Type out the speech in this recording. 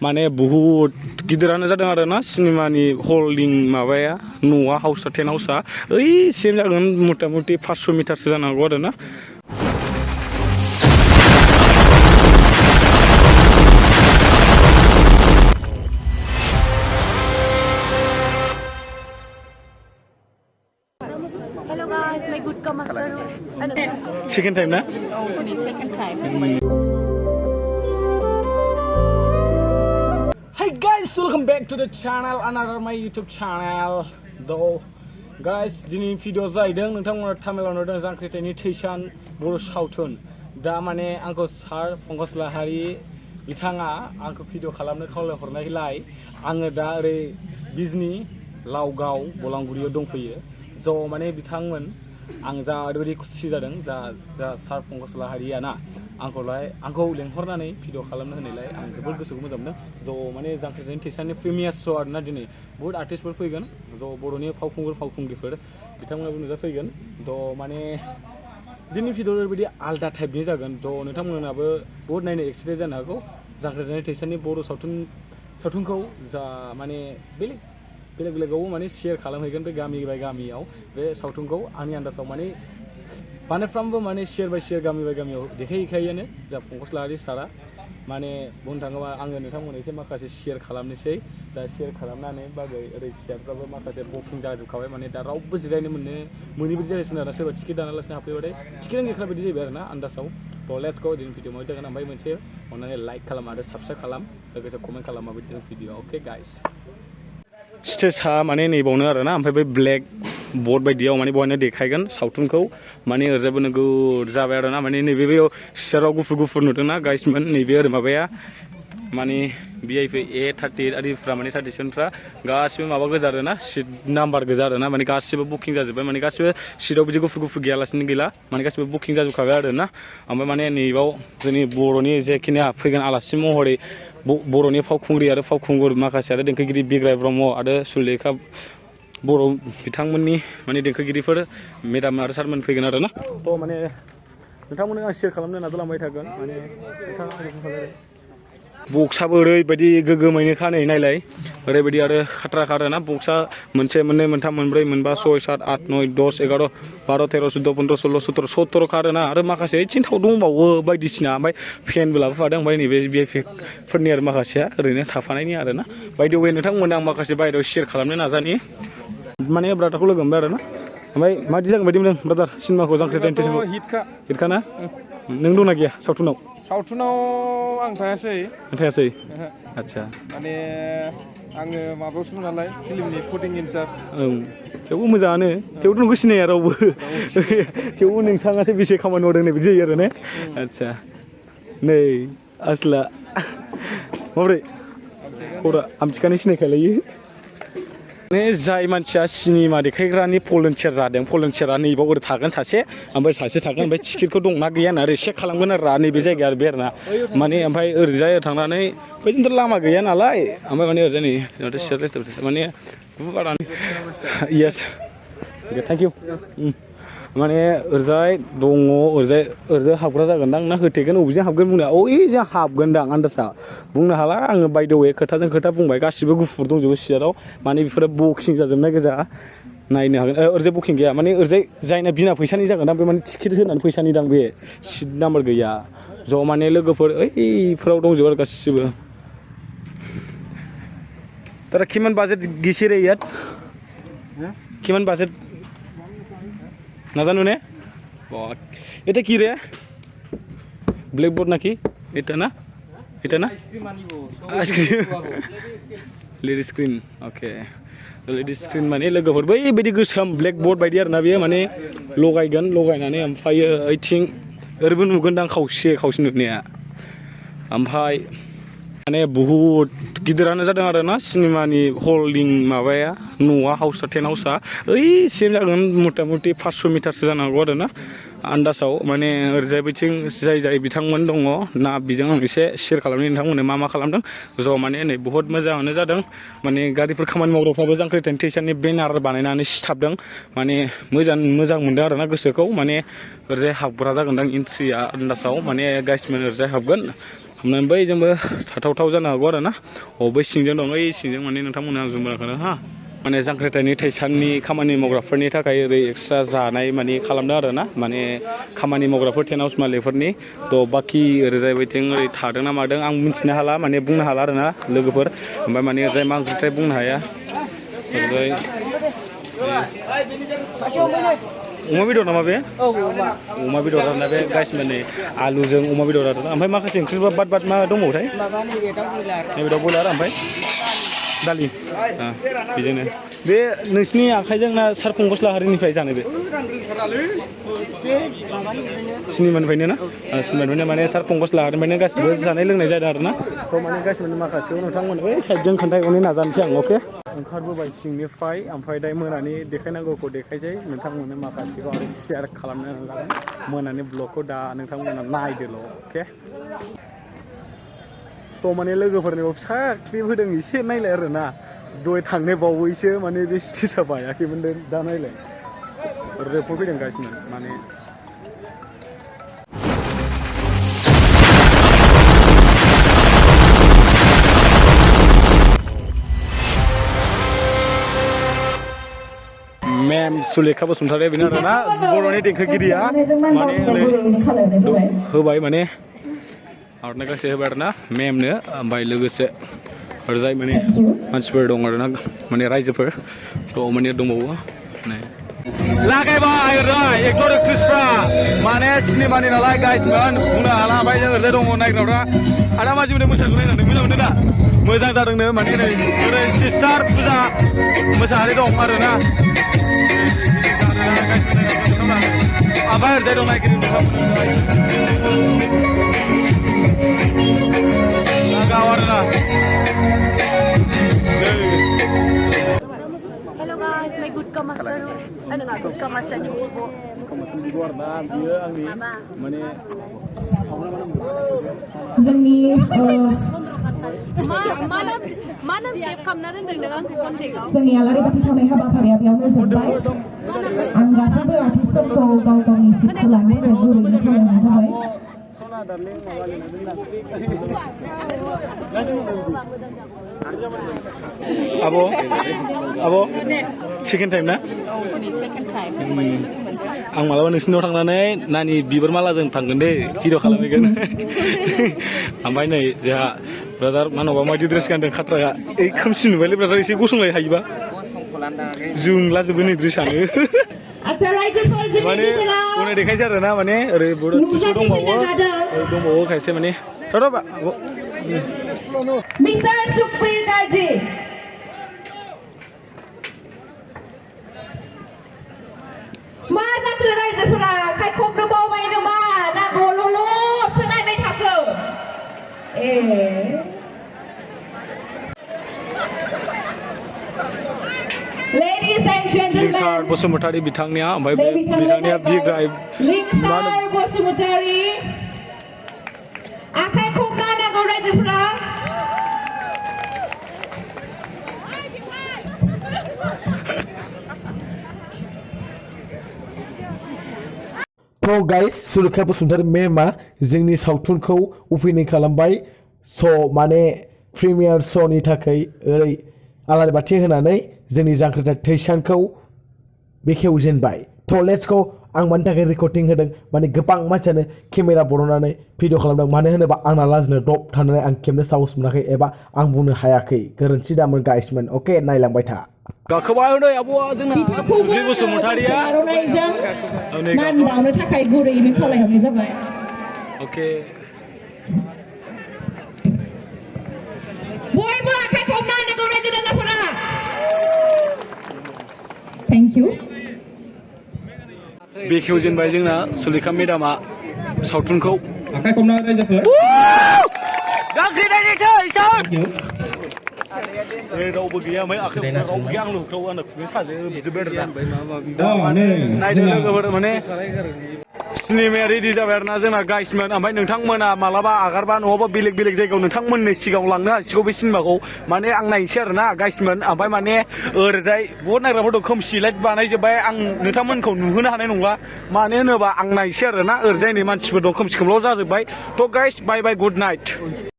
माने बहुत गिदिरानो जादों आरो ना सिनेमानि हल्डिं माबाया न'आ हाउसा टेन्ट हाउसा ओइसिम जागोन मथा मथि 500 मिटारसो जानो हागौ आरो ना Hello guys, my good master. Second time na? Oh, second time. Hi guys, welcome back to the channel, another my YouTube channel. Though guys, दिनै भिडिअ जाहैदों नोंथांमोना थामिलाव नुदों जांख्रिथायनि थैसान बर' सावथुन दा माने आंखौ सार पंकज लाहारि बिथाङा आंखौ भिडिअ खालामनो खावलायहरनायलाय आङो दा ओरै बिजनि लावगाव बलांगुरियाव दंफैयो ज' माने बिथांमोन आं जा ओरैबायदि खुसि जादों जा सार पंकज लाहारिया ना आंखौ लेंहरनानै भिडिअ खालामनो होनायलाय आं जोबोद गोसोखौ मोजां मोनदों ज' माने जांख्रिथायनि थैसाननि प्रिमियार श' आरोना दिनै बहुत आर्टिस्टफोर फैगोन ज' बर'नि फावखुंग्रिफोर बिथांमोनाबो नुजाफैगोन थ' माने दिनै भिडिअ ओरैबायदि आलदा टाइपनि जागोन थ' नोंथांमोनाबो बहुत नायनो एक्सपिरियेन्स जानो हागौ जांख्रिथायनि थैसाननि बर' सावथुनखौ जा माने बेलेगावबो माने शेयार खालामहैगोन बे गामि बाय गामियाव बे सावथुनखौ आंनि आन्दाजाव माने बानायफ्रामबो माने शेयार बाय शेयार गामि बाय गामियाव देखायहैखायोआनो जा पंकज लाहारि सारा माने बुंनो थाङोबा आङो नोंथांमोननो एसे माखासे शेयार खालामनोसै दा शेयार खालामनानै बागै ओरै शेयारफ्राबो माखासे बुकिं जाजोबखाबाय माने दा रावबो जिरायनो मोनि बायदि जागासिनो आरो सोरबा टिकेट दानालासिनो हाबफैबाथाय टिकेटानो गैखाला बायदि जाहैबाय आरो ना आन्दाजाव थ' लेट्स गो दिनै भिडिअ माबायदि जागोन ओमफ्राय मोनसे अननानै लाइक खालाम आरो साबस्क्राइब खालाम लोगोसे कमेन्ट खालाम माबायदि भिडिअ अके गाइस स्टेजआ माने नैबावनो आरो ना ओमफ्राय बै ब्लेक बर्ड बायदियाव माने बहायनो देखायगोन सावथुनखौ माने ओरैजायबो नोगोद जाबाय आरो ना माने नैबे बेयाव सियाराव गुफुर नुदोंना गाइसमोन नैबे ओरै माबाया माने भिआइपि A38 आरिफ्रा माने 37फ्रा गासिबो माबा गोजा आरो ना सिट नाम्बार गोजा आरो ना माने गासिबो बुकिं जाजोब्बाय माने गासिबो सिटआव बिदि गुफुर गैयालासिनो गैला माने गासिबो बुकिं जाजोबखाबाय आरो ना ओमफ्राय माने नैबाव जोंनि बर'नि जेखिनि फैगोन आलासि महरै बर'नि फावखुंग्रि आरो फावखुंगुर माखासे आरो देंखोगिरि बिग्राय ब्रह्म आरो सुलेखा बर' बिथांमोननि माने देंखोगिरिफोर मेडाम आरो सारमोन फैगोन आरो ना थ' माने नोंथांमोननो आं शेयार खालामनो नाजालांबाय थागोन माने बक्सआबो ओरैबायदि गोगोमैनोखा नै नायलाय ओरैबायदि आरो खाथ्राखा आरो ना बक्सआ मोनसे मोननै मोनथाम मोनब्रै मोनबा 6 7 8 9 10 11 12 13 14 15 16 17 17 आरो ना आरो माखासे थिनथाव दंबावो बायदिसिना ओमफ्राय फेनबो लाबोफादों ओमफ्राय नैबे भिआइपिफोरनि आरो माखासेया ओरैनो थाफानायनि आरो ना बायदि वे नोंथांमोननो आं माखासे बायहेरायाव शेयार खालामनो नाजानि माने ब्रादारखौ लोगो मोनबाय आरो ना ओमफ्राय माबायदि जागोन बायदि मोनदों ब्रादार सिनेमाखौ जांख्रिथायनि थैसानखौ हिटखा ना नों दंना गैया सावथुनाव आं थायासै आदसा माने आङो माबायावसो नालाय फिल्मनि फटिं इनचार्ज थेवबो मोजाङानो थेवबो नोंखौ सिनाया रावबो थेवबो नोंथाङासो बेसे खामानि मावदों होननाय बिदि जायो आरो ने आदसा नै आसला माब्रै खौरा आमथिखानि सिनायखालायो माने जाय मानसिया सिनेमा देखायग्रानि भलन्टियार जादों भलन्टियारा नैबाव ओरै थागोन सासे ओमफ्राय सासे थागोन ओमफ्राय टिकेटखौ दंना गैया होनना ओरै चेक खालामगोन आरो नैबे जायगाया आरो बे आरो ना माने ओमफ्राय ओरैजाय थांनानै बैजोंथ' लामा गैया नालाय ओमफ्राय माने ओरैजाय नै माने गुवारानो येस थेंक इउ माने ओरैजाय दङ ओरैजाय हाबग्रा जागोनदां ना होथेगोन बबेजों हाबगोन बुंनो ओइजों हाबगोनदां आन्दाजा बुंनो हाला आङो बाय द वे खोथाजों खोथा बुंबाय गासिबो गुफुर दंजोबो सियाराव माने बेफोरो बुकिं जाजोबनाय गोजा नायनो हागोन ओरैजाय बुकिं गैया माने ओरैजाय जायना बिना फैसानि जागोन दां बे माने टिकेट होनानै फैसानि दां बे सिट नाम्बार गैया ज' माने लोगोफोर ओइफोराव दंजोबो आरो गासिबो तारा किमान बाजेट गिसे रे यात किमान बाजेट নাজানো নে এটা কি রে ব্ল্যাকবোর্ড নাকি এটা না लेडि स्क्रिन अके लेडि स्क्रिन माने लोगोफोर बैबायदि गोसोम ब्लेकबोर्ड बायदि आरोना बेयो माने लगायनानै ओमफ्रायो ओइथिं ओरैबो नुगोनदां खावसे नुनाया ओमफ्राय माने बहुत गिदिरानो जादों आरो ना सिनेमानि हल्डिं माबाया न'आ हाउसा टेन्ट हाउसा ओइसिम जागोन मथा मथि 500 मिटारसो जानो हागौ आरो ना आन्दाजाव माने ओरैजाय बिथिं जाय बिथांमोन दङ ना बिजों आं एसे शेयार खालामनि नोंथांमोननो मा खालामदों ज' माने नै बहुत मोजाङानो जादों माने गारिफोर खामानि मावग्राफ्राबो जांख्रिथायनि थैसाननि बेनार बानायनानै सिथाबदों माने मोजां मोनदों आरो ना गोसोखौ माने ओरैजाय हाबग्रा जागोनदां एन्ट्रिया आन्दाजाव माने गाइसमोन ओरैजाय हाबगोन हमनानै बैजोंबो थाथावथाव जानो हागौ आरो ना बै सिंजों दं ओइ सिंजों माने नोंथांमोननो आं जुमबोराखौनो हा माने जांख्रिथायनि थैसाननि खामानि मावग्राफोरनि थाखाय ओरै एक्सट्रा जानाय माने खालामदों आरो ना माने खामानि मावग्राफोर टेन्ट हाउस मालिकफोरनि थ' बाखि ओरैजाय बैथिं ओरै थादों ना मादों आं मिथिनो हाला माने बुंनो हाला आरो ना लोगोफोर ओमफ्राय माने ओरैजाय मा ओंख्रिथाय बुंनो हाया ओरैजाय अमा बेदर नामा बे अमा बेदर आरोना बे गाइस माने आलुजों अमा बेदर आरोना ओमफ्राय माखासे ओंख्रिफोर बाद मा दंबावोथाय नैबे दाउ बयलार ओमफ्राय दालि बिदिनो बे नोंसिनि आखाइजों ना सारखं गस्ला हारिनिफ्राय जानो बे सिनिमानिफ्रायनो ना सिनिमानिफ्रायनो माने सारखं गस्ला हारिनिफ्रायनो गासिबो जानाय लोंनाय जादों आरो ना थ' माने गासिबो माखासेयाव नोंथांमोन बै साइडजों खोन्थाहरनो नाजानोसै आं अके ओंखारबोबाय सिंनिफ्राय ओमफ्राय दा मोनानि देखायनांगौखौ देखायसै नोंथांमोननो माखासेखौ आरो शेयार खालामनो नाजागोन मोनानि ब्लगखौ दा नोंथांमोना नायदोल' अके थ' माने लोगोफोरनियाव फिसा क्लिप होदों एसे नायलाय आरो ना दहाय थांनाय बावैसो माने बे स्टेजआ बायाखैमोन दा नायलाय रेपर्ट फैदों गासिनो माने मेम सुलेखा बसुमतारी बेनो आरोना बर'नि देंखोगिरिया माने होबाय माने आर'नाइ गांसे होबाय आरोना मेमनो ओमफ्राय लोगोसे ओरैजाय माने मानसिफोर दं आरोना माने रायजोफोर थ' माने दंबावो लागायबाय ओरैजाय एक्टर एक्ट्रिसफ्रा माने सिनेमानि नालाय गाइसमोन बुंनो हाला ओमफ्राय जों ओरैजाय दङ नायग्राफ्रा आदा माजि मोनदों मोसानायखौ नायनानै मोजां मोनदों दा मोजां जादोंनो माने ओरै सिस्टार फुजा मोसाहारि दं आरोना ओमफ्राय ओरैजाय दं नायगिरि गाव आरोना Hello guys, my good master. Ano nga, good master ni Bobo. Bibo आरोना बियो आंनि माने जोंनि मा नाम सेभ खालामना दोनदों नों आंखौ कन्टेक्टआव जोंनि आलारि बाथि सावनाय हाबाफारिया बेयावनो जोबबाय आं गासैबो आर्टिस्टफोरखौ गाव गावनि सिटखौ लानो थाखाय गुरैनो खावलायनाय जाबाय आब' सेकेन्ड टाइम ना आं मालाबा नोंसिनाव थांनानै नानि बिबार मालाजों थांगोन दे भिडिअ खालामहैगोन ओमफ्राय नै जोंहा ब्रादार मानबा माबायदि ड्रेस गानदों खाट्राया ओइ खोमसि नुबायलै ब्रादार एसे गसंलाय हायोबा जोंलाजोबो नै ड्रेसानो माने उनाव देखायसै आरो ना माने ओरै दंबावो खायसे माने मिस्टार सुखबीर गाजी मा जाखो रायजोफोरा खायखबनो बावबाय नामा ना गल'ल'सो नायबाय थाखो Ladies and gentlemen, लिंसार बसुमतारी बिथांनिया ओमफ्राय बिथांनिया बिग्राय लिंसार बसुमतारी आखाइ खबना नांगौ रायजोफोरा थ' गाइस सुलेखा बसुमतारी मेमा जोंनि सावथुनखौ अपेनिं खालामबाय स' माने प्रिमियार श'नि थाखाय ओरै आलारि बाथि होनानै जोंनि जांख्रिथाय थैसानखौ बेखेवजेनबाय थ' लेट्स गो आं मानि थाखाय रेकर्डिं होदों माने गोबां मानसियानो केमेरा बर'नानै भिडिअ खालामदों मानो होनोबा आंना लाजिनो दब थानानै आं खेबनो साहस मोनाखै एबा आं बुंनो हायाखै गोरोन्थि दामोन गाइसमोन अके नायलांबाय था गाखोबाय होनै आब'आ जोंना सुजि बसुमतारिया आर'नाइजों मान बावनो थाखाय गुरैयैनो खावलायहरनाय जाबाय अके बयबो आखाइ खबना होनांगौ रायजो राजाफोरा थेंक इउ बेखेवजेनबाय जोंना सुलेखा मेदामा सावथुनखौ आखाइ खबना रायजोफोर जांख्रिथायनि थैसान रावबो गैया ओमफ्राय आखाइ रावबो गैया आंल' होख्रावो आंना खुगाया साजोबजोब्बाय आरोना नायदो लोगोफोर माने सिनेमाया रेडि जाबाय आरोना जोंना गाइसमोन ओमफ्राय नोंथांमोना मालाबा आगारबा नङाबा बेलेग जायगायाव नोंथांमोननि सिगाङाव लांनो हासिगौ बे सिनेमाखौ माने आं नायनोसै आरोना गाइसमोन ओमफ्राय माने ओरैजाय बहुत नायग्राफोर दं खोमसि लाइट बानायजोब्बाय आं नोंथांमोनखौ नुहोनो हानाय नंला मानो होनोबा आं नायनोसै आरोना ओरैजाय नै मानसिफोर दं खोमसि खोमलाव जाजोब्बाय थ' गाइस बाय बाय गुड नाइट